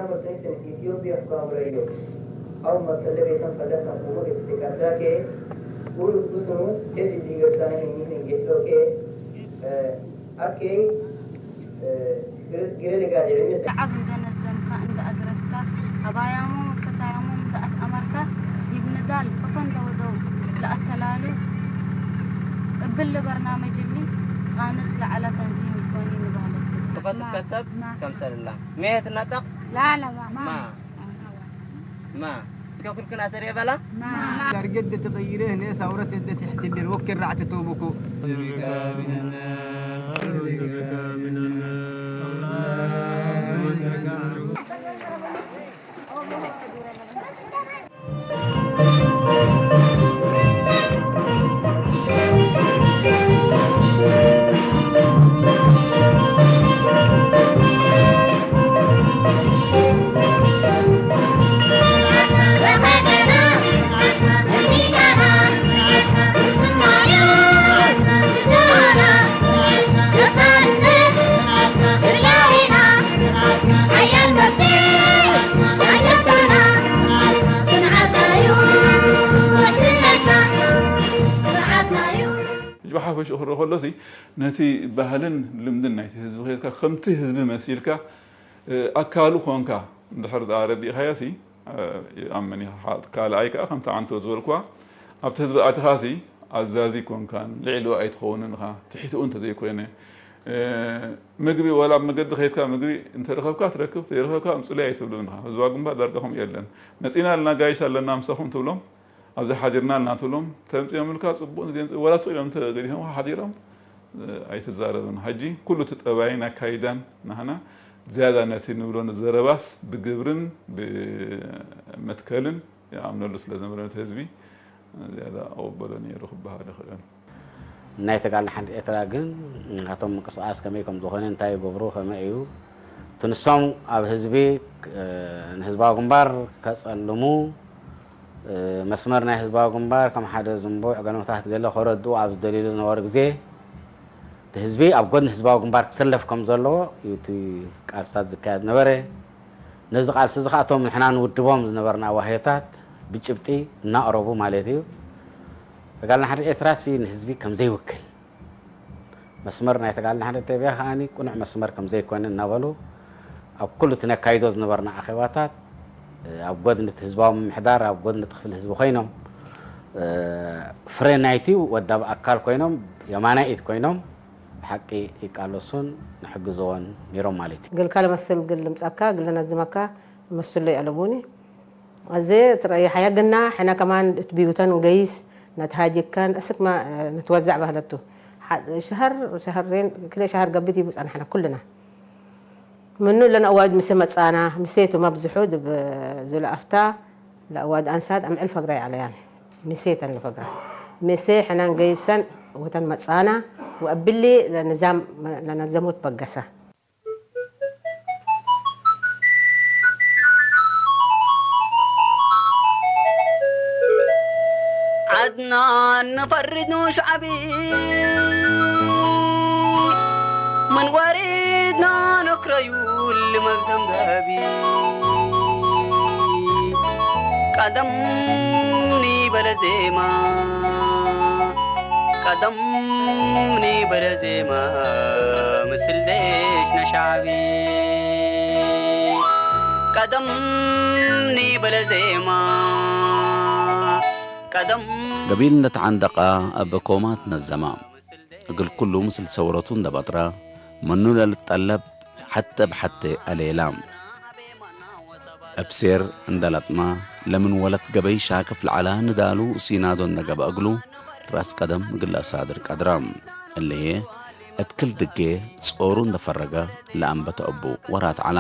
Muslimiin Ethiopia kuamulayo au makalebe kan fadaka kuma ke tika dake ulu kusunu edi diga sana ini ni geto ke ake gire lega di mis. ዓብ እንደ ነዘምካ እንደ ኣድረስካ ኣባያሞም ፈታያሞም እንደ ኣትኣመርካ ዲብ ንዳል ከፈን ደወደው ለኣተላሉ እብል በርናመጅ እሊ ቃንስ ለዓላ ተንዚም ይኮኒ ንባለቱ። ክፈት ትከተብ ከምሰልላ ሜት ነጠቕ ላለ ማ ማ ማ እስከ ኩልክን ኣሰር የበላ ዳርገት ተቀይረ ህነ ሳውረት እንደ ትሕትልል ወክል ራዕት ተውብኩ ብሓፈሽኡ ክረአ ከሎሲ ነቲ ባህልን ልምድን ናይቲ ህዝቢ ከይድካ ከምቲ ህዝቢ መሲልካ ኣካሉ ኮንካ እንድሕር ደኣ ረዲእካዮሲ ይኣምን ኢኻ። ካልኣይ ከኣ ከምቲ ዓንቶ ዝበልኩዋ ኣብቲ ህዝቢ ኣቲኻሲ ኣዛዚ ኮንካን ልዕሉ ኣይትኸውንን ኢኻ ትሕትኡ እንተዘይኮይነ ምግቢ ዋላ ኣብ መገዲ ከይድካ ምግቢ እንተረኸብካ ትረክብ ዘይረኸብካ ኣምፅለይ ኣይትብሉን ኢኻ። ህዝባዊ ግንባር ዳርጋ ከምኡ የለን። መፂና ኣለና ጋይሽ ኣለና ምሳኹም ትብሎም ኣብዚ ሓዲርና ኣለና ትብሎም ተምፅኦምልካ ፅቡቕ ንዘምፅእ ወላ ስቕ ኢሎም እንተገዲፎምካ ሓዲሮም ኣይትዛረብን። ሕጂ ኩሉ እቲ ጠባይን ኣካይዳን ናህና ዝያዳ ነቲ ንብሎ ንዘረባስ ብግብርን ብመትከልን ይኣምነሉ ስለ ዝነበረ ነቲ ህዝቢ ዝያዳ ኣወበሎ ነይሩ ክበሃል ይኽእል። ናይ ተጋድሎ ሓርነት ኤርትራ ግን ናቶም ምንቅስቃስ ከመይ ከም ዝኾነ እንታይ ይገብሩ ከመይ እዩ እቲ ንሶም ኣብ ህዝቢ ንህዝባዊ ግንባር ከጸልሙ መስመር ናይ ህዝባዊ ግንባር ከም ሓደ ዝንቡዕ ገለመታት ገለ ከረድኡ ኣብ ዝደልይሉ ዝነበሩ ግዜ እቲ ህዝቢ ኣብ ጎድኒ ህዝባዊ ግንባር ክሰለፍ ከም ዘለዎ እዩ እቲ ቃልስታት ዝካየድ ነበረ። ነዚ ቃልሲ እዚ ከዓ እቶም ንሕና ንውድቦም ዝነበርና ዋህዮታት ብጭብጢ እናቕረቡ ማለት እዩ። ተጋድሎ ሓርነት ኤርትራ ሲ ንህዝቢ ከም ዘይውክል መስመር ናይ ተጋድሎ ሓርነት ኤርትራ ከዓ ቅኑዕ መስመር ከም ዘይኮነ እናበሉ ኣብ ኩሉ እቲ ነካይዶ ዝነበርና ኣኼባታት ኣብ ጎድኒ እቲ ህዝባዊ ምምሕዳር ኣብ ጎድኒ እቲ ክፍሊ ህዝቢ ኮይኖም ፍረ ናይቲ ወዳቢ ኣካል ኮይኖም የማናይ ኢድ ኮይኖም ብሓቂ ይቃለሱን ንሕግዝዎን ነይሮም ማለት እዩ። ግልካ ለመስል ግል ልምጻካ ግል ለናዝመካ መስሎ ይዕለቡኒ። እዚ ትረእይ ሓያግና ሕና ከማን እትቢውተን ገይስ ነትሃጅከን እስክማ ነትወዛዕ ባህለቱ ሸሀር ሸሀሬን ክልኤ ሸሀር ገብት ይቡ ጸናሕና ኩልና ምኑ ለነእዋድ ምሰ መጻና ምሴቱ መብዝሑ ዝለኣፍታ ለእዋድ ኣንሳት ኣምዕል ፈግራ ይዓለያን ምሴተን ንፈግራ ምሴ ሕናን ገይሰን ወተን መጻና ወእብሊ ለነዛም ለነዘሙት በገሰ عدنان نفرد شعبي من وريدنا نكريو اللي مقدم دابي قدمني بلا زيما قدمني بلا زيما مثل ليش نشعبي قدمني بلا زيما قدم ገቢል እንደተዓንደቓ ኣብ ኮማት ነዘማ እግል ኩሉ ምስል ሰውረቱ እንደበጥራ መኑ ለልጠለብ ሓተ ብሓተ ኣሌላ እብ ሴር እንደለጥማ ለምን ወለት ገበይ ሻክፍ ለዓላ ንዳሉ ሲናዶ እንደገበ እግሉ ራስ ቀደም እግል ኣሳድር ቀድራ እልሄ እት ክል ድጌ ጾሩ እንደፈረገ ለአንበተ እቡ ወራት ዐላ።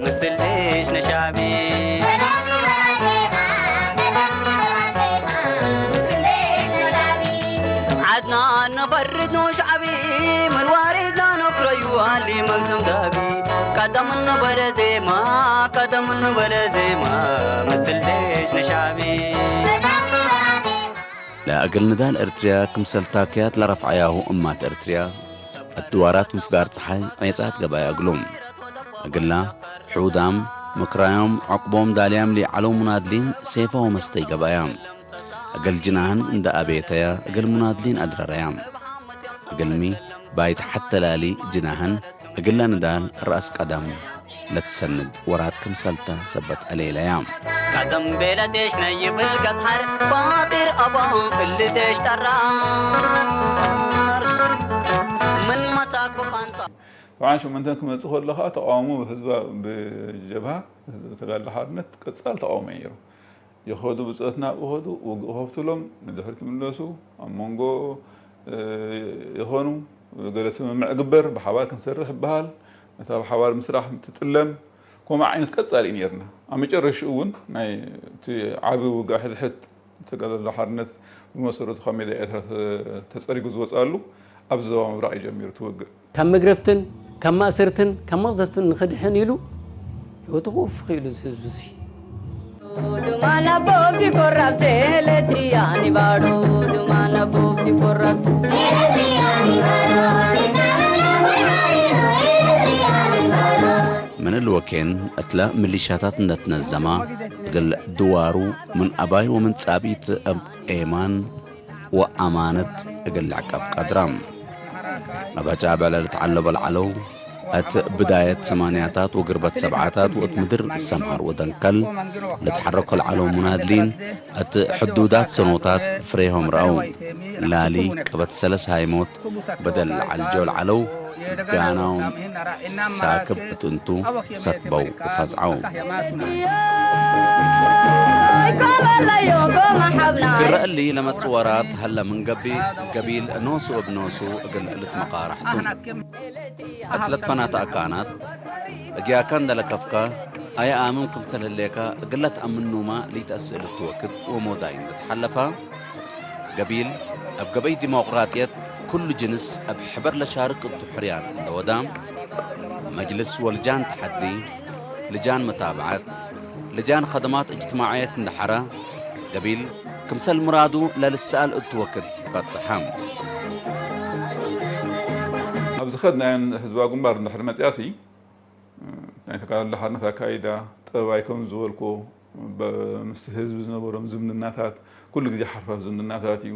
ምስልሽ ነሻቢ ዓድና ነፈርድ ኖ ሻዕቢ ምን ዋሪድና ነኩረዩ ኣሊ መግተም ዳቢ ቀደም እንበለ ዜማ ቀደም እንበለ ዜማ ምስልሽ ነሻቢ ለእግል ንዳል እርትርያ ክምሰል ታክያት ለረፍዓያሁ እማት እርትርያ፣ እት ድዋራት ምፍጋር ጸሓይ ዔጻት ገባይ እግሉ። እግላ፣ ሑዳም ምክራዮም ዕቁቦም ዳልያም ሊዓለው ሙናድሊን ሴፋው መስተይ ገባያ። እግል ጅናህን እንደ ኣቤተያ እግል ሙናድሊን ኣድረረያ። እግልሚ ባይት ሓተላሊ ጅናህን እግለ ንዳል ራስ ቀደም ለትሰንድ ወራት ክምሰልተ ሰበት ዕሌለያ። ቀደም ቤለቴሽ ነይብል ገትሓር ባጢር ኣባው ክልቴሽ ጠራር ምን መሳኩ ቃንጣ። ሰብዓን ሸሞንተን ክመጽእ ከሎ ኸዓ ተቃውሞ ብህዝባ ብጀብሃ ህዝቢ ተጋድሎ ሓርነት ቀጻል ተቃውሞ ነይሩ። ይኸዱ ብጸት ናብኡ ኸዱ ውግእ ከፍትሎም ንድሕሪት ይምለሱ ኣብ መንጎ ይኾኑ። ገለ ስምምዕ ግበር ብሓባር ክንሰርሕ ይበሃል። ነታ ብሓባር ምስራሕ ትጥለም። ከምኡ ዓይነት ቀጻሊ እዩ ነይርና። ኣብ መጨረሽኡ እውን ናይ እቲ ዓቢ ውግእ ሕድሕድ ተጋድሎ ሓርነት ብመሰረቱ ካብ ሜዳ ኤርትራ ተጸሪጉ ዝወጽኣሉ ኣብዚ ዞባ ምብራቕ እዩ ጀሚሩ እቲ ውግእ። ካብ መግረፍትን ካብ ማእሰርትን ካብ መቕዘፍትን ንኽድሕን ኢሉ ህይወቱ ክውፍኽ ኢሉ እዚ ህዝቢ እዚ። ምን ልወኬን እትለ ምሊሻታት እንደትነዘማ እግል ድዋሩ ምን ኣባይ ወምን ጻቢት እብ ኤማን ወኣማነት እግል ልዕቀብ ቀድራ። መባጫ ብዕለ ልትዓለቦ ለዓለው እት ብዳየት ሰማንያታት ወግርበት ሰብዓታት ወእት ምድር ሰምሃር ወደንከል ልትሐረኮ ለዓለው ሙናድሊን እት ሕዱዳት ሰኖታት ፍሬሆም ረአው። ላሊ ቅበት ሰለስ ሃይሞት በደል ለዓልጆ ለዓለው ጋናዎም ሳክብ እት እንቱ ሰክበው ወፋዝዓው። ክረአሊ ለመጽእ ወራት ሀለ ምን ገቢል ኖሱ እብ ኖሱ እግል ልትመቃራሕቱ። እት ለትፈናተ ኣካናት እግያካ እንደለከፍካ ኣየ ኣምን ክምሰል ህሌካ እግለ ተኣምኑማ ልይተአስእል እትወክድ ወሞዳይ እንደተሓለፋ። ገቢል እብ ገበይ ዲሞቅራጥየት ኩሉ ጅንስ እብ ሕበር ለሻርክ እቱ ሕርያን እንደወዳ፣ መጅልስ ወልጃን ተሓዲ፣ ልጃን መታብዐት፣ ልጃን ኸደማት እጅትማዕየት እንደሐራ፣ ገቢል ክምሰል ምራዱ ለልትሰኣል እቱ ወክድ በጽሐ። ኣብ ዝኸድናዮን ህዝባዊ ግንባር እንድሕር መጽያሲ፣ ናይ ተጋድሎ ሓርነት ኣካይዳ፣ ጠባይ ከም ዝበልኮ፣ በ-፣ ምስቲ ህዝቢ ዝነበሮም ዝምድናታት፣ ኩሉ ግዜ ሓርፋፍ ዝምድናታት እዩ።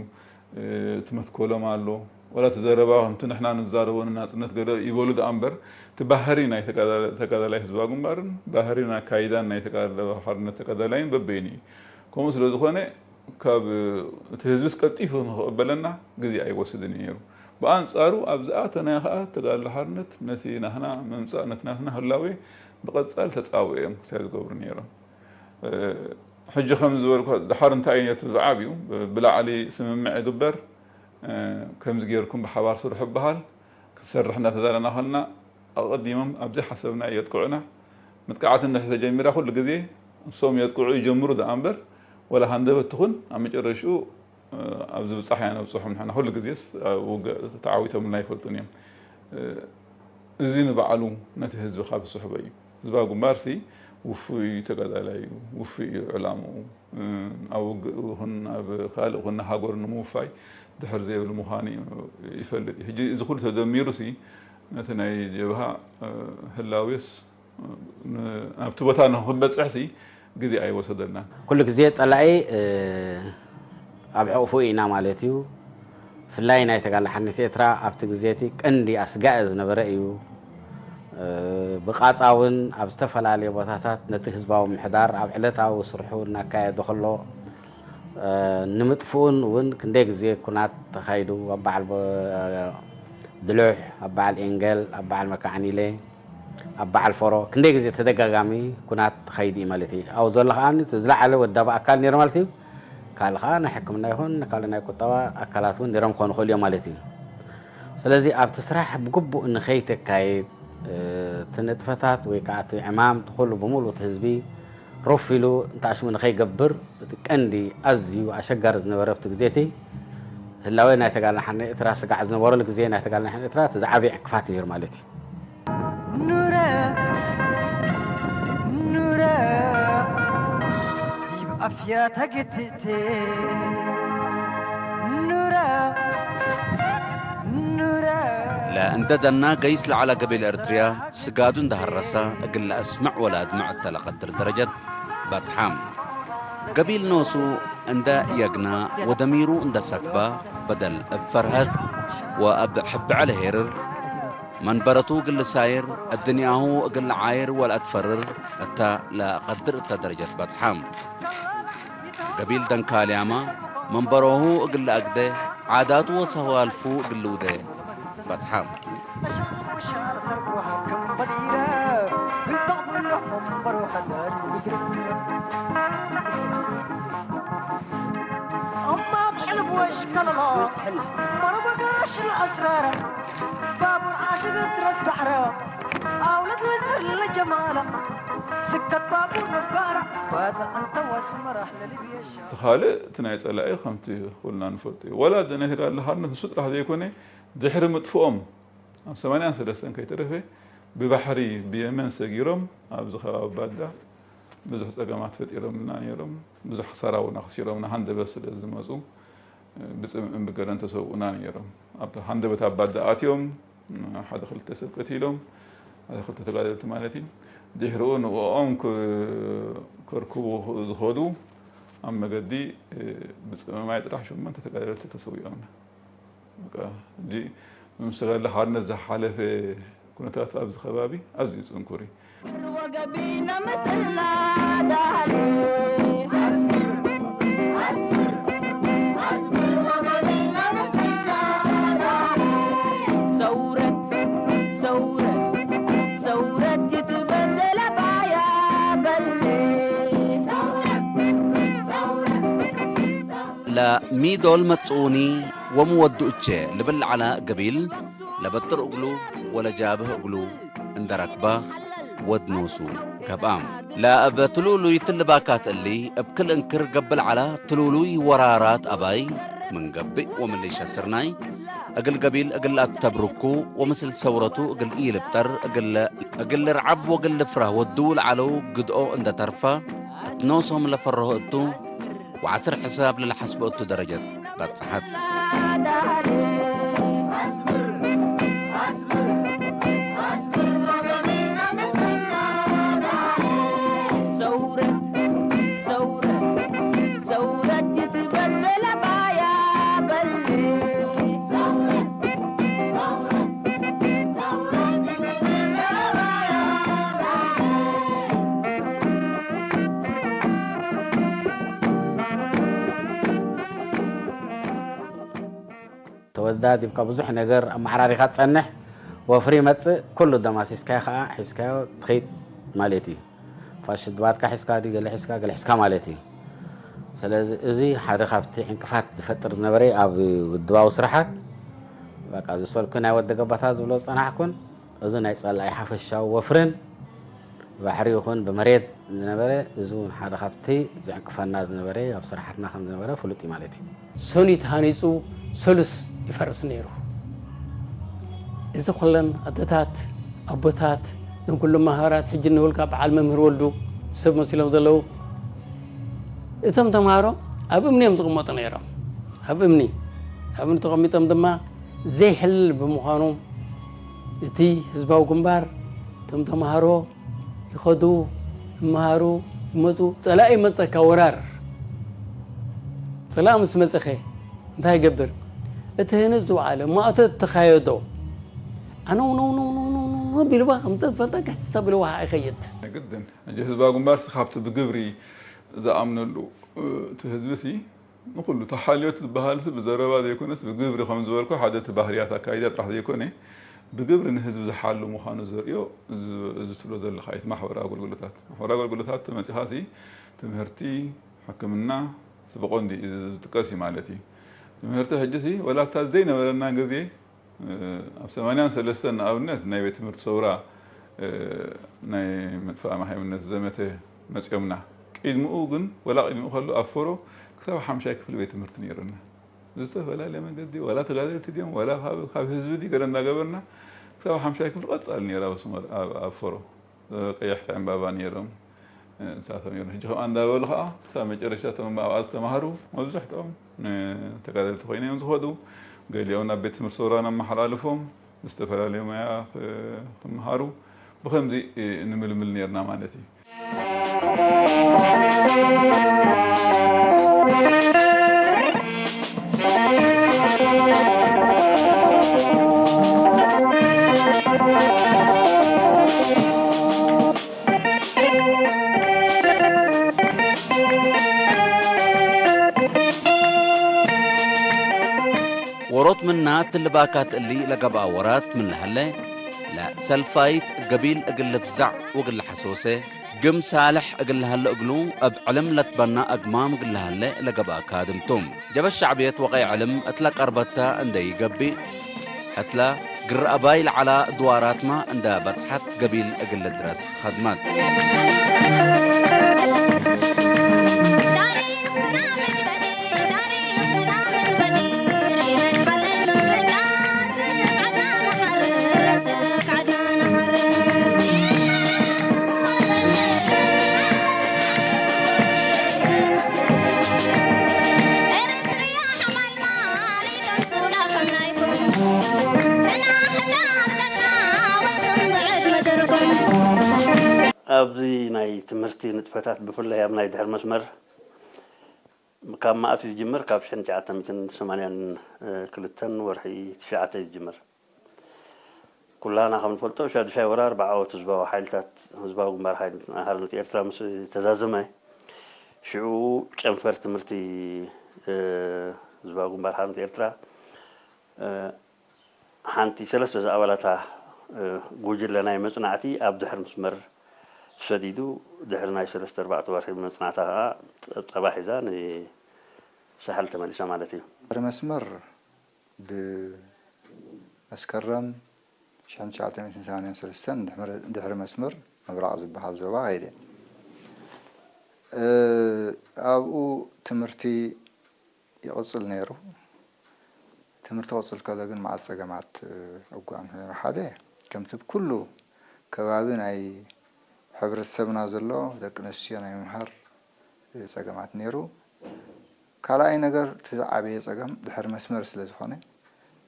እ፣ እቲ መትኮሎም ኣሎ። ወላ እቲ ዘረባ ከምቲ ንሕና ንዛረቦ ንናጽነት ገለ ይበሉ ደኣ እምበር፣ እቲ ባህሪ ናይ ተጋዳ-፣ ተጋዳላይ ህዝባዊ ግንባርን ባህሪ ናይ ኣካይዳን ናይ ተጋድሎ ሓርነት ተጋዳላይን በበይኑ እዩ። ከምኡ ስለ ዝኾነ፣ ካብ እቲ ህዝብስ ቀልጢፉ ንኽቕበለና ግዜ ኣይወስድን እዩ ነይሩ። ብኣንጻሩ ኣብ ዝኣተናዮ ኸኣ ተጋድሎ ሓርነት ነቲ ናህና ምምጻእ፣ ነቲ ናህና ህላዌ ብቐጻሊ ተጻብኦ እዮም ክሳብ ዝገብሩ ነይሮም። እ፣ ሕጂ ከም ዝበልኩ ድሓር እንታይ እዩ ነቲ ዝዓብዩ ብ-፣ ብላዕሊ ስምምዕ ይግበር፣ እ፣ ከምዚ ጌርኩም ብሓባር ስርሑ ይበሃል። ክትሰርሕ እንዳተዛረና ኸለና ኣቐዲሞም ኣብ ዘይሓሰብናዮ የጥቅዑና። መጥቃዕቲ እንድሕር ተጀሚራ ኩሉ ግዜ ንሶም የጥቅዑ ይጀምሩ ደኣ እምበር፣ ወላ ሃንደበት ትኹን ኣብ መጨረሽኡ፣ እ፣ ኣብ ዝብጻሕ ኢና ነብጽሖም። ንሕና ኩሉ ግዜስ ኣብ ውግእ ተዓዊቶምልና ኣይፈልጡን እዮም። እ፣ እዚ ንባዕሉ ነቲ ህዝቢ ካብ ዝስሕቦ እዩ። ህዝባዊ ግንባርሲ ውፉይ እዩ፣ ተጋዳላይ እዩ፣ ውፉይ እዩ ዕላምኡ። እ፣ ኣብ ውግእ ይኹን ኣብ ካልእ ይኹን ንሃገሩ ንምውፋይ ድሕር ዘይብል ምዃኑ ይፈልጥ እዩ። ሕጂ እዚ ኩሉ ተደሚሩሲ ነቲ ናይ ጀብሃ፣ እ፣ ህላዌስ ን-፣ ናብቲ ቦታ ንኽበጽሕሲ ግዜ ኣይወሰደልናን። ኩሉ ግዜ ጸላኢ፣ እ፣ ኣብ ሕቑፉ ኢና ማለት እዩ። ብፍላይ ናይ ተጋድሎ ሓርነት ኤርትራ ኣብቲ ግዜ እቲ ቀንዲ ኣስጋኢ ዝነበረ እዩ። እ፣ ብቃጻ እውን ኣብ ዝተፈላለየ ቦታታት ነቲ ህዝባዊ ምሕዳር ኣብ ዕለታዊ ስርሑ እናካየደ ከሎ፣ እ፣ ንምጥፍኡን እውን ክንደይ ግዜ ኩናት ተኻይዱ፣ ኣብ በዓል ቦ-፣ ድሉሕ፣ ኣብ በዓል ኤንገል፣ ኣብ በዓል መካዓኒለ፣ ኣብ በዓል ፎሮ ክንደይ ግዜ ተደጋጋሚ ኩናት ተኻይዱ እዩ ማለት እዩ። ኣብኡ ዘሎ ከኣ እቲ ዝለዓለ ወዳቢ ኣካል ነይሩ ማለት እዩ። ካልእ ከኣ ናይ ሕክምና ይኹን ካልእ ናይ ቁጠባ ኣካላት እውን ነይሮም ክኾኑ ይኽእሉ እዮም ማለት እዩ። ስለዚ ኣብቲ ስራሕ ብግቡእ ንኸይተካይድ፣ እ፣ እቲ ንጥፈታት ወይ ከኣ እቲ ዕማም እቲ ኩሉ ብምሉእ እቲ ህዝቢ ሩፍ ኢሉ እንተኣሽሙ ንኸይገብር እቲ ቀንዲ ኣዝዩ ኣሸጋሪ ዝነበረ ኣብቲ ግዜ እቲ ህላዌ ናይ ተጋድሎ ሓርነት ኤርትራ ስጋዕ ዝነበረሉ ግዜ ናይ ተጋድሎ ሓርነት ኤርትራ እቲ ዝዓበየ ዕንቅፋት ነይሩ ማለት እዩ። ኑረ ኑረ ዲብ ኣፍያ ተግትእቲ ኑረ ኑረ ለእንደ ደና ገይስ ለዓላ ገቢል ኤርትርያ ስጋዱ እንደ ሀረሳ እግል ለአስምዕ ወለአድምዕ እተ ለቀድር ደረጀት በጽሓም። ገቢል ኖሱ እንደ የግና ወደሚሩ እንደ ሰክባ በደል እብ ፈርሀት ወእብ ሕብዐ ለሄርር መንበረቱ እግል ልሳይር፣ እድንያሁ እግል ልዓይር ወለአትፈርር እተ ለቀድር እተ ደረጀት በጽሓም። ገቢል ደንካልያማ መንበሮሁ እግል ለአግደ፣ ዓዳቱ ወሰዋልፉ እግል ልውደ በጽሓም። أما تحلب وش كلا لا مربقاش الأسرار بابور عاشق ترس بحرة أولاد الزر الجمالة سكة بابور مفقارة بازا أنت واسمر أحلى ليبيا الشام እቲ ካልእ እቲ ናይ ጸላኢ ከምቲ ኩልና ንፈልጦ እዩ። ወላ ደነህጋ ለሃርነት ንሱ ጥራሕ ዘይኮነ ድሕሪ ምጥፍኦም ኣብ ሰማንያን ሰለስተን ከይተረፈ ብባሕሪ ብየመን ሰጊሮም ኣብዚ ከባቢ ባዳ ብዙሕ ጸገማት ፈጢሮምልና ነይሮም። ብዙሕ ክሳራ እውን ኣኽሲሮምና ሃንደበት ስለ ዝመጹ ብጽምእን ብገለን ተሰውኡና ነይሮም። ኣብ ሃንደበት ኣብ ባዳ ኣትዮም ሓደ ክልተ ሰብ ቀቲሎም ሓደ ክልተ ተጋደልቲ ማለት እዩ። ድሕሪኡ ንኦም ከርክቡ ዝኸዱ ኣብ መገዲ ብጽምማይ ጥራሕ ሸሞንተ ተጋደልቲ ተሰዊኦምና። በቃ ሕጂ ምምስጋን ለሓርነት ዝሓለፈ ኩነታት ኣብዚ ከባቢ ኣዝዩ ጽንኩር እዩ። ወገቢና መሰልና ዳሪ ኣስምር ኣስምር ኣስምር ወገቢና መሰልና ዳሪ ሰውረት ሰውረት ሰውረት ይትበደለ ባያ በሊ ሰውረት ሰውረት ለሚዶል መጽኡኒ ወምወዱ እቼ ልብል ለዓላ ገቢል ለበጥር እግሉ ወለጃብህ እግሉ እንደ ረክባ ወድ ኖሱ ገብኣ። ለእብ ትሉሉይ ትልባካት እሊ እብ ክል እንክር ገብእ ለዓላ ትሉሉይ ወራራት አባይ ምን ገብእ ወምሊሸ ስርናይ እግል ገቢል እግል አተብርኩ ወምስል ሰውረቱ እግል ኢልብጠር እግል እግል ልርዓብ ወእግል ልፍራህ ወዱ ለዓለው ግድኦ እንደ ተርፋ እት ኖሶም ለፈረሆ እቱ ወዓስር ሕሳብ ለለሐስቦ እቱ ደረጀት በጽሐት። ሰውረት ሰውረት ሰውረት ይትበደለ ባያ በሊ ተወዳዲብካ ብዙሕ ነገር ኣመዓራሪኻ ትጸንሕ፣ ወፍሪ ይመጽእ፣ ኩሉ ደማሲስካዮ ኸኣ ሒዝካዮ ትኸይድ ማለት እዩ። ፋሽድባትካ ሒዝካ ድዩ ገለ ሒዝካ ገለ ሒዝካ ማለት እዩ። ስለዚ እዚ ሓደ ካብቲ ዕንቅፋት ዝፈጥር ዝነበረ ኣብ ውድባዊ ስራሓት በቃ ዝሰልኩ ናይ ወዲ ገባታ ዝብሎ ዝጸናሕኩን እዚ ናይ ጸላኢ ሓፈሻዊ ወፍርን ብባሕሪ ይኹን ብመሬት ዝነበረ እዚ እውን ሓደ ካብቲ ዝዕንቅፈና ዝነበረ ኣብ ስራሓትና ከም ዝነበረ ፍሉጥ እዩ ማለት እዩ። ሰኑይ ተሃኒፁ ሰሉስ ይፈርስ ነይሩ። እዚ ኩለን ኣደታት ኣቦታት እዞም ኩሎም ማህበራት ሕጂ እንብልካ በዓል መምህር ወልዱ ሰብ መሲሎም ዘለዉ እቶም ተምሃሮ ኣብ እምኒ እዮም ዝቕመጡ ነይሮም። ኣብ እምኒ ኣብ እምኒ ተቐሚጦም ድማ ዘይሕለል ብምዃኑ እቲ ህዝባዊ ግንባር እቶም ተምሃሮ ይኸዱ፣ ይመሃሩ፣ ይመፁ። ፀላኢ መፀካ ወራር። ፀላኢ ምስ መፀኸ እንታይ ይገብር? እቲ ህንፅ ዝወዓለ ማእቶ ተኻየዶ ኣነው ነው ነው ነው ነው ነው ቢልዋ ከምተ ፈጠ ክሕሰብ ኢልዋ ኣይኸይድ። ግድን ሕጂ ህዝባዊ ግንባር ሲ ካብቲ ብግብሪ ዝኣምነሉ እቲ ህዝቢ ሲ ንኹሉ ተሓልዮት ዝበሃል ሲ ብዘረባ ዘይኮነስ ብግብሪ ከም ዝበልኩ ሓደ እቲ ባህርያት ኣካይዳ ጥራሕ ዘይኮነ ብግብሪ ንህዝቢ ዝሓሉ ምዃኑ ዘርእዮ እዚ ትብሎ ዘለኻ እዩ። ማሕበራዊ ኣገልግሎታት ማሕበራዊ ኣገልግሎታት ተመፂኻ ሲ ትምህርቲ፣ ሕክምና፣ ብቐንዱ ዝጥቀስ እዩ ማለት እዩ። ትምህርቲ ሕጂ ሲ ወላ እታ ዘይነበረና ግዜ ኣብ ሰማንያን ሰለስተን ንኣብነት ናይ ቤት ትምህርቲ ሰውራ ናይ ምጥፋእ መሃይምነት ዘመተ መፅኦምና። ቅድሚኡ ግን ወላ ቅድሚኡ ከሎ ኣብ ፈሮ ክሳብ ሓምሻይ ክፍሊ ቤት ትምህርቲ ነይሩና። ብዝተፈላለየ መንገዲ ዋላ ተጋደልቲ ድዮም ዋላ ካብ ህዝቢ ድዩ ገለ እንዳገበርና ክሳብ ሓምሻይ ክፍሊ ቀፃሊ ነይሩ ኣብ ፈሮ። ቀያሕቲ ዕምባባ ነይሮም። ንሳቶም እዮም ሕጂ ከምኣ እንዳበሉ ከዓ ክሳብ መጨረሻ እቶም ኣብኣ ዝተማሃሩ መብዛሕትኦም ተጋደልቲ ኮይኖም እዮም ዝኸዱ። ገሊኦም ናብ ቤት ትምህርቲ ሰውራን ኣመሓላልፎም ዝተፈላለዩ ሞያ ክመሃሩ ብኸምዚ ንምልምል ነርና ማለት እዩ። ወሮት ምና ትልባካ ትእሊ ለገብኣ ወራት ምን ለሀለ፣ ለሰልፋይት ገቢል እግል ልፍዛዕ ወእግል ለሐሶሰ፣ ግም ሳልሕ እግል ለሀለ እግሉ፣ እብ ዕልም ለትበና እግማም እግል ለሀለ ለገብኣ ካድምቱ። ጀበ ሸዕብየት ወቀይ ዕልም እትለ ቀርበተ እንደ ይገብእ፣ እትለ ግረ አባይ ለዐላ ድዋራትመ እንደ በጽሐት ገቢል እግል ልድረስ ኸድመት። ኣብዚ ናይ ትምህርቲ ንጥፈታት ብፍላይ ኣብ ናይ ድሕር መስመር ካብ መኣስ እዩ ዝጅምር? ካብ ሽሕን ትሽዓተ ሚእትን ሰማንያን ክልተን ወርሒ ትሽዓተ እዩ ዝጅምር። ኩላና ከም ንፈልጦ ሻዱሻይ ወራር ብዓወት ህዝባዊ ሓይልታት ህዝባዊ ግንባር ሓርነት ኤርትራ ምስ ተዛዘመ ሽዑ ጨንፈር ትምህርቲ ህዝባዊ ግንባር ሓርነት ኤርትራ ሓንቲ ሰለስተ ዝኣባላታ ጉጅለ ናይ መጽናዕቲ ኣብ ድሕር መስመር ሰዲዱ ድሕሪ ናይ ሰለስተ ኣርባዕተ ወርሒ መጽናዕታ ከዓ ጸባ ሒዛ ንሳሕል ተመሊሳ ማለት እዩ። ድሕሪ መስመር ብመስከረም ሽሕን ትሽዓተ ሚእትን ሰማንያን ሰለስተን ድሕሪ መስመር ምብራቕ ዝበሃል ዞባ ከይደ። ኣብኡ ትምህርቲ ይቕጽል ነይሩ። ትምህርቲ ክቕጽል ከሎ ግን መዓት ጸገማት ኣጓንሑ ነይሩ። ሓደ ከምቲ ኩሉ ከባቢ ናይ ሕብረተሰብና ዘሎ ደቂ ኣንስትዮ ናይ ምምሃር ጸገማት ነይሩ። ካልኣይ ነገር እቲ ዝዓበየ ጸገም ድሕሪ መስመር ስለ ዝኾነ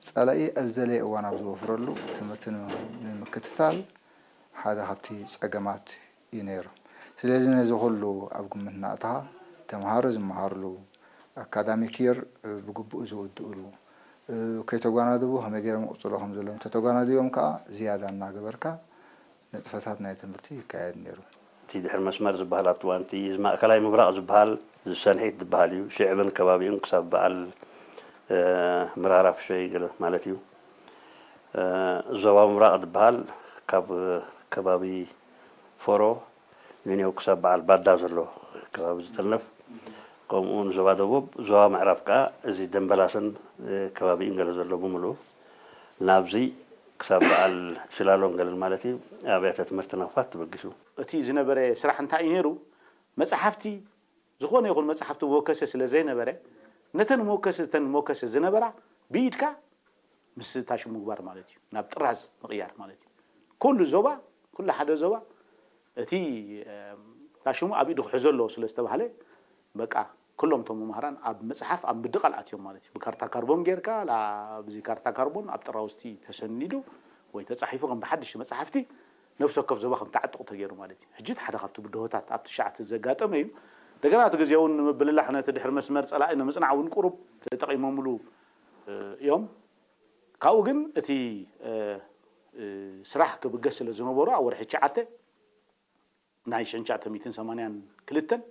ጸላኢ ኣብ ዝደለየ እዋን ኣብ ዝወፍረሉ ትምህርቲ ንምክትታል ሓደ ካብቲ ጸገማት እዩ ነይሩ። ስለዚ ነዚ ኩሉ ኣብ ግምት እናእተኻ ተምሃሮ ዝመሃርሉ ኣካዳሚክ የር ብግቡእ ዝውድእሉ ከይተጓናደቡ ከመይ ገይሮም ይቕጽሉ ከም ዘለዎም ተተጓናዲቦም ከኣ ዝያዳ እናገበርካ ንጥፈታት ናይ ትምህርቲ ይካየድ ነይሩ። እቲ ድሕሪ መስመር ዝበሃል ኣብቲ እዋን እቲ እዚ ማእከላይ ምብራቕ ዝበሃል እዚ ሰንሒት ዝበሃል እዩ። ሽዕብን ከባቢኡን ክሳብ በዓል ምራራ ፍሸይ ገለ ማለት እዩ። ዞባ ምብራቕ ዝበሃል ካብ ከባቢ ፎሮ ንኔው ክሳብ በዓል ባዳ ዘሎ ከባቢ ዝጥርነፍ ከምኡ እውን ዞባ ደቡብ ዞባ ምዕራብ ከዓ እዚ ደንበላስን ከባቢኡን ገለ ዘሎ ብምልኡ ናብዚ ክሳብ በዓል ሽላሎን ገለን ማለት እዩ ኣብያተ ትምህርቲ ናቕፋት ተበጊሱ። እቲ ዝነበረ ስራሕ እንታይ እዩ ነይሩ? መፅሓፍቲ ዝኾነ ይኹን መፅሓፍቲ መወከሲ ስለ ዘይነበረ ነተን መወከሲ እተን መወከሲ ዝነበራ ብኢድካ ምስ ታሹ ምግባር ማለት እዩ። ናብ ጥራዝ ምቕያር ማለት እዩ። ኩሉ ዞባ ኩሉ ሓደ ዞባ እቲ ታሽሙ ኣብ ኢዱ ክሕዞ ኣለዎ ስለ ዝተባህለ በቃ ኩሎም እቶም መምሃራን ኣብ መፅሓፍ ኣብ ምድቓል ኣትዮም ማለት እዩ። ብካርታ ካርቦን ጌርካ ኣብዚ ካርታ ካርቦን ኣብ ጥራውዝቲ ተሰኒዱ ወይ ተፃሒፉ ከም ብሓድሽ መፅሓፍቲ ነብሲ ወከፍ ዞባ ከም ተዓጥቑ ተገይሩ ማለት እዩ። ሕጂ እቲ ሓደ ካብቲ ብድሆታት ኣብ ትሽዓተ ዘጋጠመ እዩ። እንደገና እቲ ግዜ እውን ንምብልላሕ ነቲ ድሕሪ መስመር ፀላኢ ንምፅናዕ እውን ቁሩብ ተጠቒሞምሉ እዮም። ካብኡ ግን እቲ ስራሕ ክብገስ ስለ ዝነበሮ ኣብ ወርሒ ትሽዓተ ናይ ሽሕን ትሽዓተ ሚእትን ሰማንያን ክልተን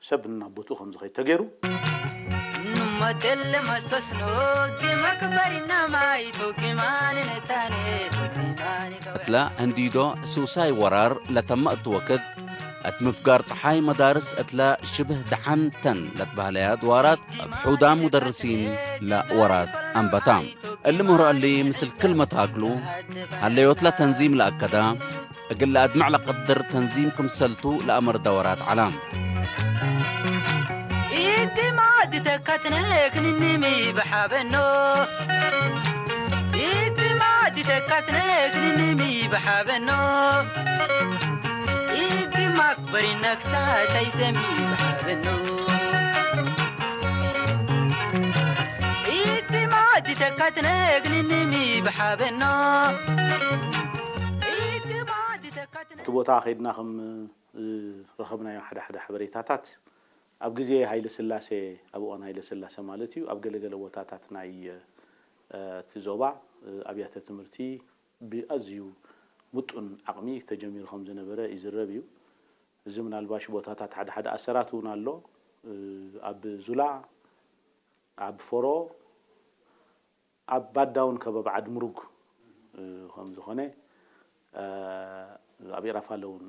ሰብ ናብ ቦትኡ ከም ዝኸይድ ተገይሩ። ሞቴል መሶስኖ ግመ ክበሪና ማይቶ ግማን ነታኔ ግማን እትላ ህንዲዶ ስውሳይ ወራር ለተመ እትወክድ እት ምፍጋር ፀሓይ መዳርስ እትለ ሽብህ ደሓን ተን ለትበህለያ ድዋራት እብ ሑዳም ሙደርሲን ለወራት አንበታ። እሊ ምህሮ እሊ ምስል ክል መታክሉ ሀለዮትለ ተንዚም ለአከዳ እግል ለአድምዕ ለቀድር ተንዚም ክምሰልቱ ለአመርደ ወራት ዐላ። ኢግማ ድተካትነ ክንንሚ በሓበኖ ኢግማ ድተካትነ ክንንሚ በሓበኖ ኢግማ ክበሪና ክሳታይ ሰሚ በሓበኖ ኢግማ ድተካ ትነግንኒ ምብሓበኖ። ይግባእ ድተካትነ እቲ ቦታ ከይድና ከም ዝረኸብናዮ ሓደ ሓደ ሓበሬታታት፣ ኣብ ግዜ ሃይለ ስላሴ፣ ኣብ እዋን ሃይለ ስላሴ ማለት እዩ፣ ኣብ ገለገለ ቦታታት ናይ እቲ ዞባ ኣብያተ ትምህርቲ ብኣዝዩ ምጡን ዓቕሚ ተጀሚሩ ከም ዝነበረ ይዝረብ እዩ። እዚ ምናልባሽ ቦታታት ሓደ ሓደ ኣሰራት እውን ኣሎ። ኣብ ዙላ፣ ኣብ ፎሮ፣ ኣብ ባዳ እውን ከበብ ዓድምሩግ ከም ዝኾነ፣ ኣብ ኢራፋለ እውን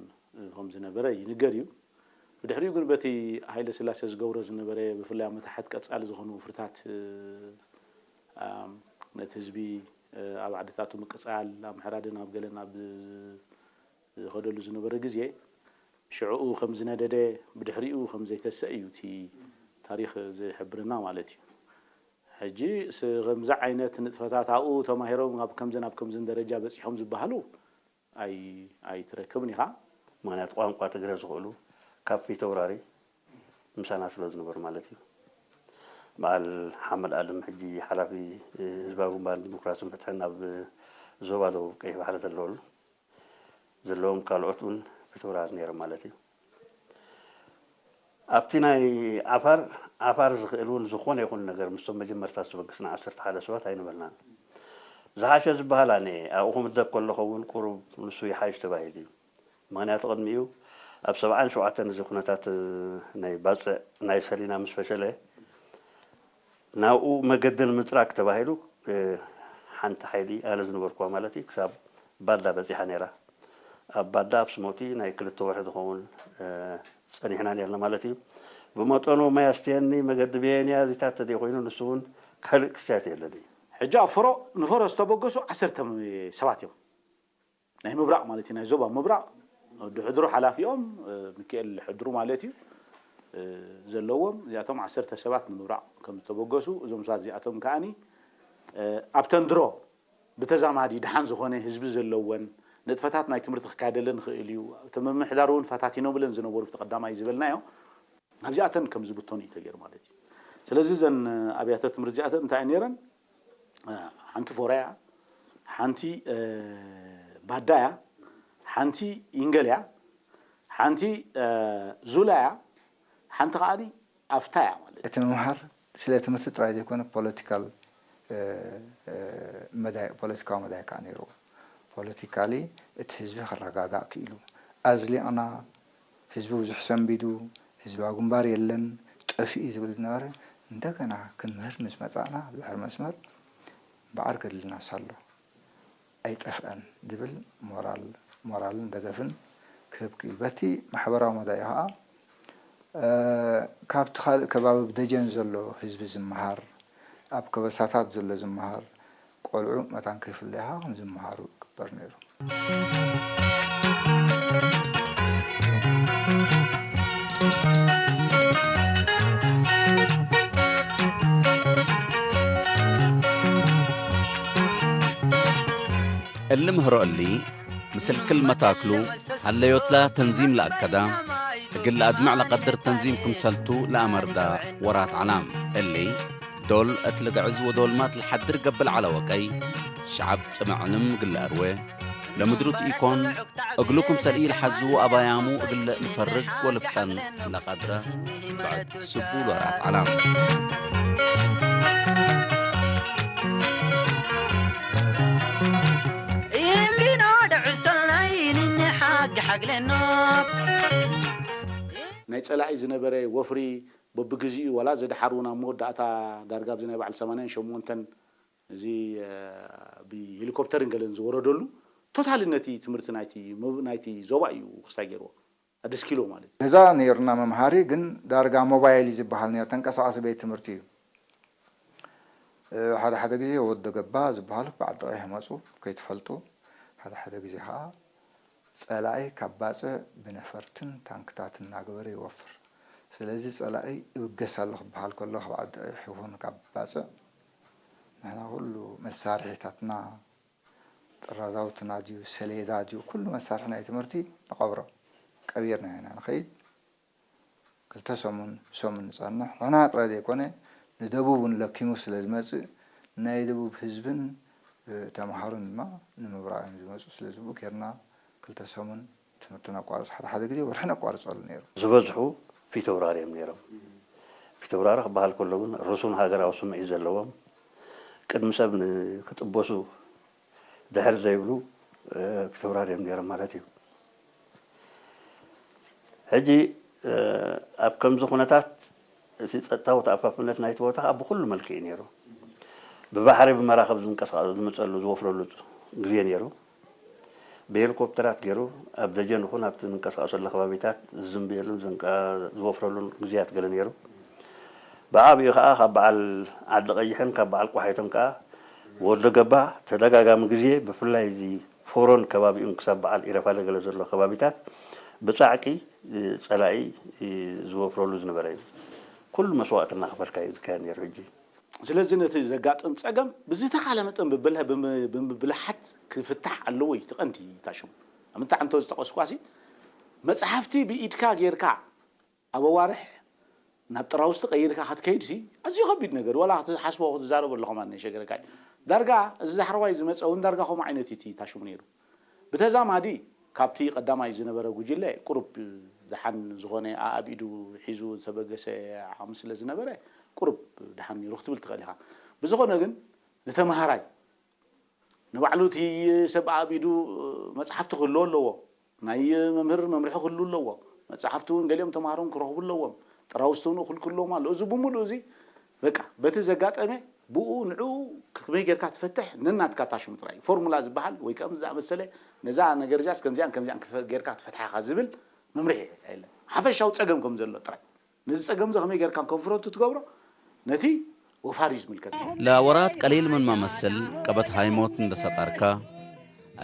ከም ዝነበረ ይንገር እዩ። ብድሕሪኡ ግን በቲ ሃይለ ስላሴ ዝገብሮ ዝነበረ ብፍላይ ኣብ መታሕት ቀጻሊ ዝኾኑ ወፍርታት ነቲ ህዝቢ ኣብ ዓድታቱ ምቅጻል፣ ኣብ ምሕራድን ኣብ ገለን ኣብ ዝኸደሉ ዝነበረ ግዜ ሽዕኡ ከም ዝነደደ ብድሕሪኡ ከም ዘይተሰእ እዩ እቲ ታሪኽ ዝሕብረና ማለት እዩ። ሕጂ ስ- ከምዚ ዓይነት ንጥፈታት ኣብኡ ተማሂሮም ኣብ ከምዝን ኣብ ከምዝን ደረጃ በፂሖም ዝበሃሉ ኣይ ኣይትረክብን ኢኻ። ምኽንያቱ ቋንቋ ትግረ ዝኽእሉ ካብ ፊተውራሪ ምሳና ስለ ዝነበሩ ማለት እዩ። በዓል ሓመድ ኣድም ሕጂ ሓላፊ ህዝባዊ ግንባር ዲሞክራስን ፍትሕን ኣብ ዞባ ደቡብ ቀይሕ ባሕሪ ዘለወሉ ዘለዎም ካልኦት እውን ፊተውራሪ ነይሮም ማለት እዩ። ኣብቲ ናይ ዓፋር ዓፋር ዝኽእል እውን ዝኾነ ይኹን ነገር ምስቶም መጀመርታ ዝተበገስና ዓሰርተ ሓደ ሰባት ኣይነበርናን። ዝሓሸ ዝበሃል ኣነ ኣብኡ ክምደብ ከለኹ እውን ቁሩብ ንሱ ይሓይሽ ተባሂሉ እዩ። ምኽንያቱ ቅድሚኡ ኣብ ሰብዓን ሸውዓተን እዚ ኩነታት ናይ ባፅዕ ናይ ሰሊና ምስ ፈሸለ ናብኡ መገዲ ንምፅራግ ተባሂሉ ሓንቲ ሓይሊ ኣነ ዝነበርኩዋ ማለት እዩ ክሳብ ባዳ በፂሓ ነይራ። ኣብ ባዳ ኣብ ስሞቲ ናይ ክልተ ወርሒ ዝኸውን ፀኒሕና ነርና ማለት እዩ። ብመጠኑ ማይ ኣስትየኒ መገዲ ብየንያ ዚታት ተዘይኮይኑ ንሱ እውን ካልእ ክስትያት የለን እዩ። ሕጂ ኣብ ፈሮ ንፈሮ ዝተበገሱ ዓሰርተ ሰባት እዮም። ናይ ምብራቕ ማለት እዩ፣ ናይ ዞባ ምብራቕ ድሕድሩ ሓላፊኦም ሚካኤል ሕድሩ ማለት እዩ ዘለዎም። እዚኣቶም ዓሰርተ ሰባት ንምብራቕ ከም ዝተበገሱ እዞም ሰባት እዚኣቶም ከዓኒ ኣብተን ድሮ ብተዛማዲ ደሓን ዝኾነ ህዝቢ ዘለወን ንጥፈታት ናይ ትምህርቲ ክካየደለን ይኽእል እዩ። እቲ ምምሕዳር እውን ፈታቲኖምለን ዝነበሩ እቲ ቀዳማይ ዝበልናዮ ኣብዚኣተን ከም ዝብተኑ እዩ ተገይሩ ማለት እዩ። ስለዚ እዘን ኣብያተ ትምህርቲ እዚኣተን እንታይ እየን ነይረን? ሓንቲ ፎራ እያ፣ ሓንቲ ባዳ እያ፣ ሓንቲ ይንገል እያ፣ ሓንቲ ዙላ እያ፣ ሓንቲ ከዓኒ ኣፍታ እያ ማለት እዩ። እቲ ምምሃር ስለ ትምህርቲ ጥራይ ዘይኮነ ፖለቲካል መዳይ ፖለቲካዊ መዳይ ከዓ ነይርዎ። ፖለቲካሊ እቲ ህዝቢ ክረጋጋእ ክኢሉ ኣዝሊቕና ህዝቢ ብዙሕ ሰንቢዱ ህዝባዊ ግንባር የለን ጠፊኡ ዝብል ዝነበረ እንደገና ክንምህር ምስ መፃእና ብድሕሪ መስመር በዓል ገድልና ሳሎ ኣይጠፍአን ዝብል ሞራል ሞራልን ደገፍን ክህብ ክኢሉ። በቲ ማሕበራዊ መዳይ ከዓ ካብቲ ካልእ ከባቢ ብደጀን ዘሎ ህዝቢ ዝመሃር፣ ኣብ ከበሳታት ዘሎ ዝመሃር ቆልዑ መታን ከይፍለይኻ ከም ዝመሃሩ ይግበር ነይሩ። እሊ ምህሮ እሊ ምስል ክል መታክሉ ሀለዮትላ ተንዚም ለአከዳ እግል ለአድምዕ ለቀድር ተንዚም ክምሰልቱ ለአመርዳ ወራት ዐላም። እሊ ዶል እት ልግዕዝ ወዶልማት ለሐድር ገብእ ለዐለ ወቀይ ሸዐብ ጽምዕ ዕልም እግል ለአርዌ ለምድሩት ኢኮን፣ እግሉ ክምሰል ኢልሐዝዉ አባያሙ እግል ልፈርግ ወልፍጠን ለቀድረ ብዕድ ስቡል ወራት ዐላም። እምቢኖ ደዕሰልናይ ንንሓግ ሓግለኖ ናይ ጸላኢ ዝነበረ ወፍሪ በብግዚኡ ዋላ ዘድሓር እውን ኣብ መወዳእታ ዳርጋ ኣብዚ ናይ በዓል ሰማንያን ሸሞንተን እዚ ብሄሊኮፕተርን ገለን ዝወረደሉ ቶታሊ ነቲ ትምህርቲ ናይቲ ዞባ እዩ ክስታይ ገይርዎ ኣደስኪልዎ ማለት እዩ። ገዛ ነይሩና መምሃሪ ግን ዳርጋ ሞባይል እዩ ዝበሃል ነይሩ ተንቀሳቐሲ ቤት ትምህርቲ እዩ። ሓደ ሓደ ግዜ ወዶ ገባ ዝበሃሉ በዓል ጥቕዒ ይመፁ ከይትፈልጡ ሓደ ሓደ ግዜ ከዓ ፀላኢ ካብ ባፅዕ ብነፈርትን ታንክታትን እናገበረ ይወፍር። ስለዚ ፀላኢ ይብገስ ኣሎ ክበሃል ከሎ ካብ ዓዲ ቀይሕ ይኹን ካብ ባፅዕ ንሕና ኩሉ መሳርሒታትና ጥራዛውትና ድዩ ሰሌዳ ድዩ ኩሉ መሳርሒ ናይ ትምህርቲ ንቐብሮ ቀቢርና ኢና ንኸይድ። ክልተ ሰሙን ሰሙን ንጸንሕ ንሕና ጥራይ ዘይኮነ ንደቡብ እውን ለኪሙ ስለ ዝመጽእ ናይ ደቡብ ህዝብን ተምሃሮን ድማ ንምብራቕ እዮም ዝመፁ። ስለዚ ብኡ ጌርና ክልተ ሰሙን ትምህርቲ ነቋርፅ፣ ሓደ ሓደ ግዜ ወርሒ ነቋርፀሉ ነይሩ። ዝበዝሑ ፊተውራሪ እዮም ነይሮም። ፊተውራሪ ክበሃል ከሎ ግን ርሱን ሃገራዊ ስምዒት ዘለዎም፣ ቅድሚ ሰብ ንክጥበሱ ድሕር ዘይብሉ ፊተውራሪ እዮም ነይሮም ማለት እዩ። ሕጂ ኣብ ከምዚ ኩነታት እቲ ጸጥታዊ ተኣፋፍነት ናይቲ ቦታ ከዓ ብኹሉ መልክዕ እዩ ነይሩ። ብባሕሪ ብመራኽብ ዝንቀሳቐሱ ዝመፀሉ ዝወፍረሉ ግዜ ነይሩ። ብሄሊኮፕተራት ገይሩ ኣብ ደጀን ይኹን ኣብቲ ንንቀሳቐሰሉ ከባቢታት ዝዝንብየሉን ዝንቀ- ዝወፍረሉን ግዜያት ገለ ነይሩ። ብዓብኡ ከዓ ካብ በዓል ዓዲ ቀይሕን ካብ በዓል ቋሒቶን ከዓ ወዲ ገባ ተደጋጋሚ ግዜ ብፍላይ እዚ ፎሮን ከባቢኡን ክሳብ በዓል ኢረፋለ ገለ ዘሎ ከባቢታት ብፃዕቂ ፀላኢ ዝወፍረሉ ዝነበረ እዩ። ኩሉ መስዋእቲ እናኸፈልካ እዩ ዝካየድ ነይሩ። ሕጂ ስለዚ ነቲ ዘጋጥም ጸገም ብዝተኻለ መጠን ብብልሃ- ብምብልሓት ክፍታሕ ኣለዎ እዩ እቲ ቀንዲ ታሽሙ። ኣብ ምንታይ ዓንቶ ዝጠቐስኳሲ መጽሓፍቲ ብኢድካ ጌርካ ኣብ ኣዋርሕ ናብ ጥራውስቲ ቀይርካ ክትከይድሲ ኣዝዩ ከቢድ ነገር ዋላ ክትሓስቦ ክትዛረቦ ኣለኹም ኣነ ይሸገረካ እዩ። ዳርጋ እዚ ዳሕረዋይ ዝመጸ እውን ዳርጋ ከምኡ ዓይነት እዩ እቲ ታሽሙ ነይሩ። ብተዛማዲ ካብቲ ቀዳማይ ዝነበረ ጉጅለ ቁሩብ ደሓን ዝኾነ ኣኣብ ኢዱ ሒዙ ዝተበገሰ ዓቕሚ ስለ ዝነበረ ቁሩብ ደሓን ነይሩ ክትብል ትኽእል ኢኻ። ብዝኾነ ግን ንተምሃራይ ንባዕሉ እቲ ሰብ ኣኣብ ኢዱ መፅሓፍቲ ክህልዎ ኣለዎ። ናይ መምህር መምርሒ ክህሉ ኣለዎ። መፅሓፍቲ እውን ገሊኦም ተምሃሮን ክረኽቡ ኣለዎም። ጥራውስቲ እውን እኹል ክህልዎም ኣሎ። እዚ ብምሉእ እዚ በቃ በቲ ዘጋጠመ ብኡ ንዕኡ ከመይ ጌርካ ትፈትሕ ነናትካ ታሽሙ ጥራይ እዩ። ፎርሙላ ዝበሃል ወይ ከምዚ ዝኣመሰለ ነዛ ነገር እዚኣስ ከምዚኣን ከምዚኣን ክፈ- ጌርካ ክትፈትሓ ኢኻ ዝብል መምርሒ የለን። ሓፈሻዊ ጸገም ከም ዘሎ ጥራይ። ነዚ ጸገም እዚ ከመይ ጌርካ ኮንፍሮንት ትገብሮ ነቲ ወፋሪ እዩ ዝምልከት። ለወራት ቀሊል ምን መመስል ቀበት ሃይሞት እንደ ሰጣርካ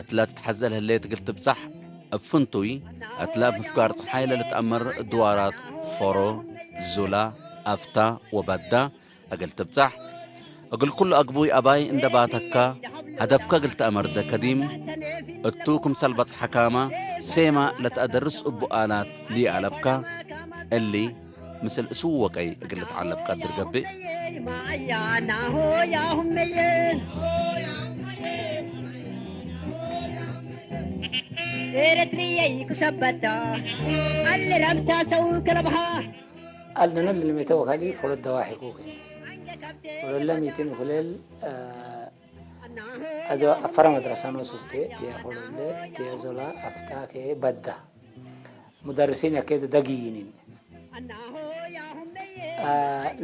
እትላ ትትሐዘል ህሌት እግል ትብጻሕ እብ ፍንቱይ እትላ እብ ምፍጋር ጸሓይ ለልትአመር ድዋራት ፎሮ፣ ዙላ፣ አፍታ ወበዳ እግል ትብጻሕ እግል ኩሉ አግቡይ አባይ እንደ ባተካ ሀደፍከ እግል ተአመርደ ከዲም እቱ ክምሰል በጽሐካማ ሴማ ለተአደርስ እቡ አላት ሊአለብካ እሊ ምስል እሱ ወቀይ እግል ልትዓለብ ቀድር ገብእ። ኤረትርየይ ክሰበታ ኣልረምታ ሰው ክለብሃ ኣልነነ ልልሜተ ወካሊ ፎለድ ደዋሒኩ ኬን ወለለ ሚትን ኩለል ኣዶ ኣፈራ መድረሳ ነው ሱብቴ ቲያ ፎለለ ቲያ ዞላ ኣፍታ ኬ በዳ ሙደርሲን ያኬዱ ደጊይኒን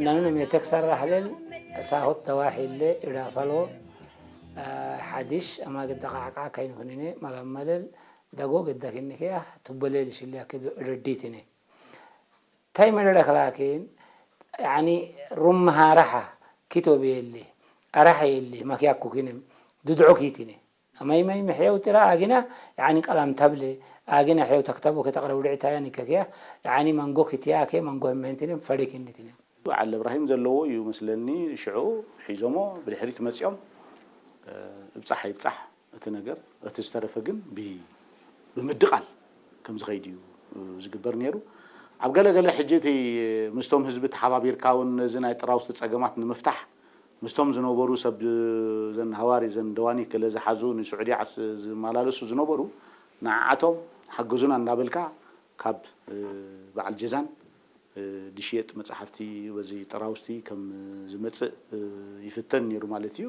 ናኑን ሜቴክ ሰራ ሀለል ሳሆት ደዋሒለ ኢራፈሎ ሓዲሽ ኣማግድ ደቃዕቃ ከይንኩኒኔ መለመለል ደጎ ገዳኪኒ ከያ ቱበሌል ሽል ያኬዱ እረዲትኔ ታይ መደረክ ላኪን ያኒ ሩምሃ ረሓ ኪቶ ቤሌ ኣራሐ የሌ ማኪያኩ ኪንም ድድዖ ኪቲኔ ኣማይ ማይ ምሕየው ጢራ ኣጊና ያኒ ቀላም ተብሌ ኣጊና ሕየው ተክተቦ ከተቅረብ ድዕታያ ኒከክያ ያኒ መንጎ ኪትያ ከ መንጎ ህመንቲንም ፈሪክ እንዲቲንም በዓል እብራሂም ዘለዎ እዩ መስለኒ ሽዑ ሒዞሞ ብድሕሪት መጺኦም እብጻሕ ኣይብጻሕ እቲ ነገር እቲ ዝተረፈ ግን ብ ብምድቓል ከም ዝኸይድ እዩ ዝግበር ነይሩ። ኣብ ገለ ገለ ሕጂ እቲ ምስቶም ህዝቢ ተሓባቢርካ እውን ነዚ ናይ ጥራውስቲ ጸገማት ንምፍታሕ ምስቶም ዝነበሩ ሰብ ዘን ሃዋሪ ዘን ደዋኒ ክለ ዝሓዙ ንስዑዲ ዓስ ዝመላለሱ ዝነበሩ ንዓዓቶም ሓግዙና እንዳበልካ ካብ በዓል ጀዛን ድሽየጥ መጻሕፍቲ በዚ ጥራውስቲ ከም ዝመጽእ ይፍተን ነይሩ ማለት እዩ።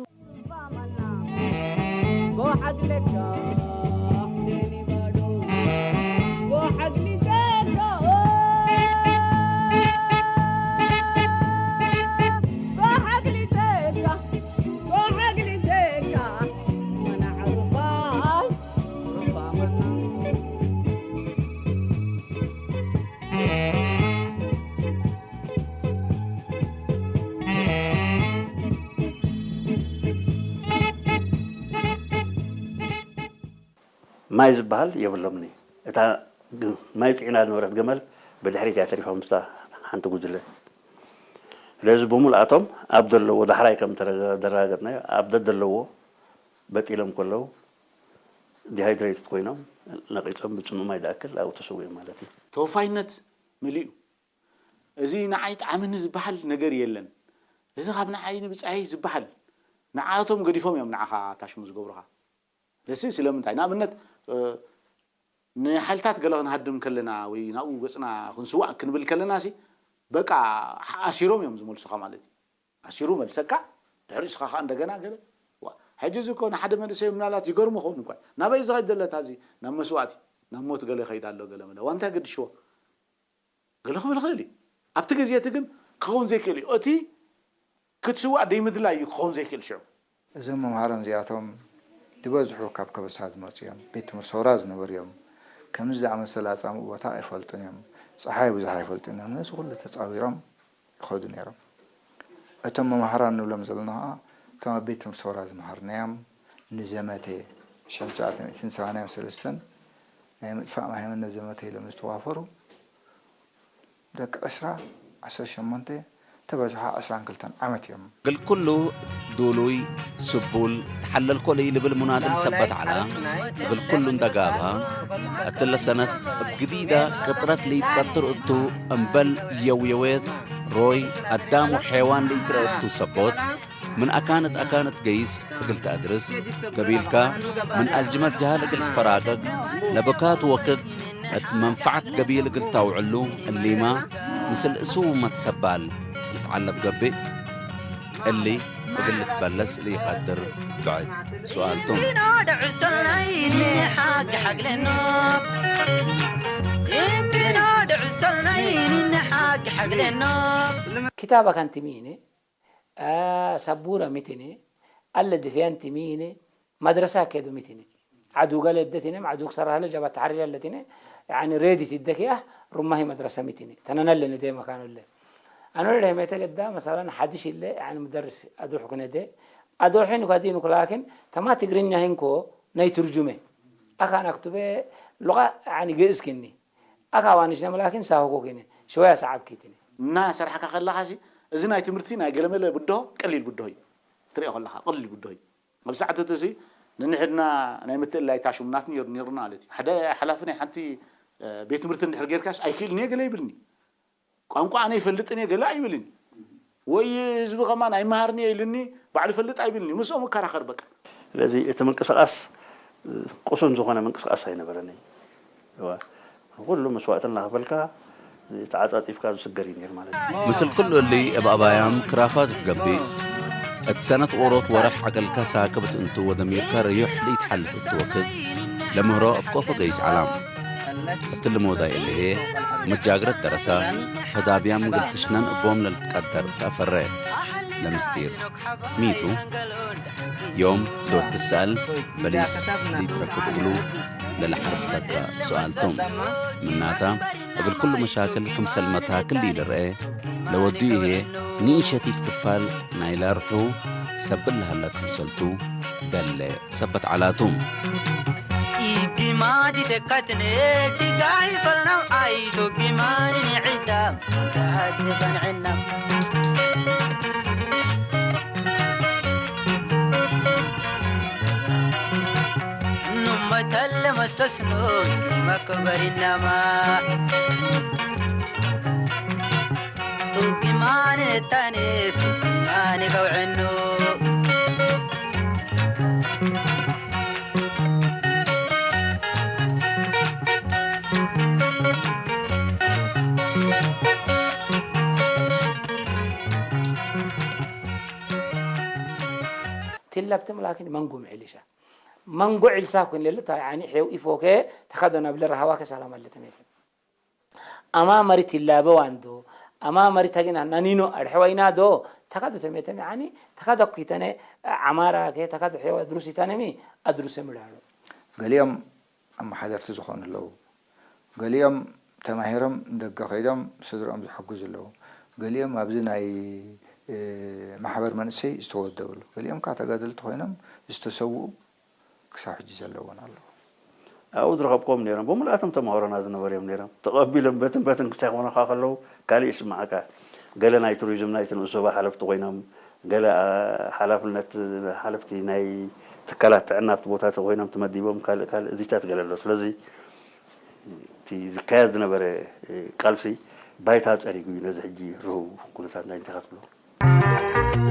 ማይ ዝበሃል የብሎምኒ። እታ ማይ ፅዒና ዝነበረት ገመል ብድሕሪት እያ ተሪፋ ምስታ ሓንቲ ጉጅለ። ስለዚ ብምልኣቶም ኣብ ዘለዎ ዳሕራይ ከም ተረጋገጥናዮ ኣብ ደደለዎ በጢሎም ከለዉ ዲሃይድሬትድ ኮይኖም ነቒጾም ብፅሙእ ማይ ዝኣክል ኣብኡ ተሰዊኦም ማለት እዩ። ተወፋይነት መሊኡ እዚ ንዓይ ጠዓመኒ ዝበሃል ነገር የለን። እዚ ካብ ንዓይ ንብጻየይ ዝበሃል ንዓቶም ገዲፎም እዮም ንዓኻ ታሽሙ ዝገብሩኻ። ስለዚ ስለምንታይ ንኣብነት ንሓይልታት ገለ ክንሃድም ከለና ወይ ናብኡ ገፅና ክንስዋእ ክንብል ከለና ሲ በቃ ኣሲሮም እዮም ዝመልሱኻ ማለት እዩ። ኣሲሩ መልሰካ ድሕሪ እስኻ ከዓ እንደገና ገለ ሕጂ እዚ እኮ ንሓደ መንእሰይ ምናልባት ይገርሙ ኸውን እኳ ናበይ ዝኸድ ዘለታ እዚ ናብ መስዋእቲ ናብ ሞት ገለ ይኸይድ ኣሎ ገለ መለ ዋንታ ገድሽዎ ገለ ክብል ይኽእል እዩ። ኣብቲ ግዜ እቲ ግን ክኸውን ዘይክእል እዩ። እቲ ክትስዋእ ደይምድላይ እዩ ክኸውን ዘይክእል ሽዑ። እዞም መምሃራን እዚኣቶም ዝበዝሑ ካብ ከበሳ ዝመፁ እዮም። ቤት ትምህርቲ ሰውራ ዝነበሩ እዮም። ከምዚ ዝኣመሰለ ኣጻምእ ቦታ ኣይፈልጡን እዮም። ፀሓይ ብዙሕ ኣይፈልጡን እዮም። ነዚ ኩሉ ተፃዊሮም ይኸዱ ነይሮም። እቶም መምሃራን ንብሎም ዘለና ኸዓ እቶም ኣብ ቤት ትምህርቲ ሰውራ ዝመሃርናዮም ንዘመተ ሽሕን ትሽዓተ ሚእትን ሰማንያን ሰለስተን ናይ ምጥፋእ ማህይምነት ዘመተ ኢሎም ዝተዋፈሩ ደቂ ዕስራ፣ ዓሰርተ ሸሞንተ፣ ተበዝሖ ዕስራን ክልተን ዓመት እዮም። እግል ኩሉ ዱሉይ፣ ስቡል፣ ተሓለልኮ ለኢልብል ሙናድል ሰበት ዐላ፣ እግል ኩሉ እንደ ጋብሃ፣ እትለ ሰነት እብ ግዲዳ ቅጥረት ለኢትቀጥር እቱ እምበል የውየዌት ሮይ አዳም ወሐይዋን ለኢትረአ እቱ ሰቦት፣ ምን አካነት አካነት ገይስ እግል ተአድርስ፣ ገቢልካ ምን አልጅመት ጀሃል እግል ትፈራቅቅ፣ ለብካት ወክድ እት መንፈዐት ገቢል እግል ታውዕሉ እሊማ፣ ምስል እሱውመት ሰባል ልትዓለብ ገብእ። እሊ እግል ልትበለስ ለኢቀድር ብዕድ ሱኣል ቱ። ኪታባ ከንቲ ሚነ፣ ሰቡረ ሚትነ፣ አለ ድፍያንቲ ሚነ፣ መድረሳ ከዱ ሚትነ። ዐዱ ገለ እደትነ፣ ዐዱ ክሰራህ ለጀባ ተሐሪር ያለትነ፣ ያኒ ሬዲት እደክያህ ሩማሂ መድረሳ ሚትነ። ተነነለ ንዴ መካኑ ለ። አኖ ለህሜተ ገዳ መሰለን ሐዲሽ ኢለ፣ ያኒ ሙደርስ አድሩሕ ኩነደ። አዶሒን ኳዲን ኩላኪን ተማ ትግርኛ ሂንኮ ናይ ትርጁመ። አኻን አክቱበ ሉቃ ያኒ ግእዝ ኪኒ። አኻ ዋንሽ ነምላኪን ሳሆኮ ኪኒ። ሸወያ ሰዓብ ኪትኒ። እና ሰርሐካ ከለኻ ሲ እዚ ናይ ትምህርቲ ናይ ገለመለ ብድሆ ቀሊል ብድሆ እዩ። ትሪኦ ከለኻ ቀሊል ብድሆ እዩ። ኣብ ሰዓት እቲ ሲ ንንሕድና ናይ ምትእላይ ታሽሙ ናት ነይሩ ነይሩና ማለት እዩ። ሓደ ሓላፊ ናይ ሓንቲ ቤት ትምህርቲ እንድሕር ጌርካስ ኣይክእልን እየ ገለ ይብልኒ። ቋንቋ ኣነ ይፈልጥን እየ ገለ ኣይብልን። ወይ ህዝቢ ከማን ኣይመሃርን እየ ኢልኒ ባዕሉ ይፈልጥ ኣይብልኒ። ምስኦም እከራኸር በቃ። ስለዚ እቲ ምንቅስቃስ ቁሱን ዝኾነ ምንቅስቃስ ኣይነበረን እዩ። እዋ፣ ኩሉ መስዋእቲ እናኸፈልካ ተዓፃፂፍካ ዝስገር እዩ ነይሩ ማለት እዩ። ምስል ኩሉ እሊ እብ ኣባያም ክራፋት እትገቢእ፣ እት ሰነት ኦሮት ወረሕ ዐገልካ ሳክብት እንቱ ወደሚርካ ርዩሕ ለኢትሓልፍ እት ወክድ፣ ለምህሮ እብ ኮፎ ገይስ ዐላም። እት ልሞዳይ እሊ ህዬ፣ መጃግረት ደረሳ፣ ፈዳብያም እግል ትሽነን እቦም ለልትቀደር ተአፈረ። ለምስጢር ሚቱ ዮም ዶል ትሰአል በሊስ ለኢትረክብ እግሉ ለለሐርብተከ ሱኣል ቶም። ምናታ፣ እግል ኩሉ መሻክል ክምሰል መታክል ለኢልርአ ለወድዩ ህዬ፣ ንኢሸቲት ክፋል ናይለ አርሑ ሰብል ለሀለ ክምሰልቱ ደለ ሰበት ዐላቱ። ኢጊማድ ተካትነ ድጋይ ፈርናው አይቶ ጊማን ንዕዳ ተሃድፈን ዕናም ኑመተለ መሰስኖ መክበሪናማ ቱጊማን ታኔ ቱጊማን ገውዕኑ ትላብቲ ምላኪን መንጉ ምዕልሻ መንጎ ዕልሳ ኩን ለልታ ያኒ ሔው ኢፎከ ተኸዶ ናብ ለረሃዋከ ሰላም ኣለተ ሜት አማመሪ ትላበ ዋንዶ አማመሪ ተግና ናኒኖ አድሐዋይና ዶ ተካዶ ተሜተሚ ዓኒ ተካዶ ኩይተነ አማራ ከ ተካዶ ሔዋ ድሩስ ይታነሚ አድሩሰ ምላሎ። ገሊኦም አመሓደርቲ ዝኾኑ ኣለዉ። ገሊኦም ተማሂሮም ንደገ ከይዶም ስድርኦም ዝሕግዙ ኣለዉ። ገሊኦም ኣብዚ ናይ ማሕበር መንእሰይ ዝተወደቡ ኣለዉ። ገሊኦም ከዓ ተጋደልቲ ኮይኖም ዝተሰውኡ ክሳብ ሕጂ ዘለውን ኣለዉ። ኣብኡ ዝረኸብክዎም ነይሮም ብምልኣቶም ተምሃሮና ዝነበሩ እዮም ነይሮም። ተቐቢሎም በትን በትን ክሳይኾኑኻ ከለዉ ካልእ ይስምዓካ። ገለ ናይ ቱሪዝም ናይቲ ንኡስ ዞባ ሓለፍቲ ኮይኖም፣ ገለ ሓላፍነት ሓለፍቲ ናይ ትካላት ጥዕና ኣብቲ ቦታ ተኮይኖም ተመዲቦም ካልእ ካልእ እዚታት ገለ ኣሎ። ስለዚ እቲ ዝካየድ ዝነበረ ቃልሲ ባይታ ጸሪጉ እዩ ነዚ ሕጂ ርሁው ኩነታት እንታይ እንታይ ኢኻ ትብሎ።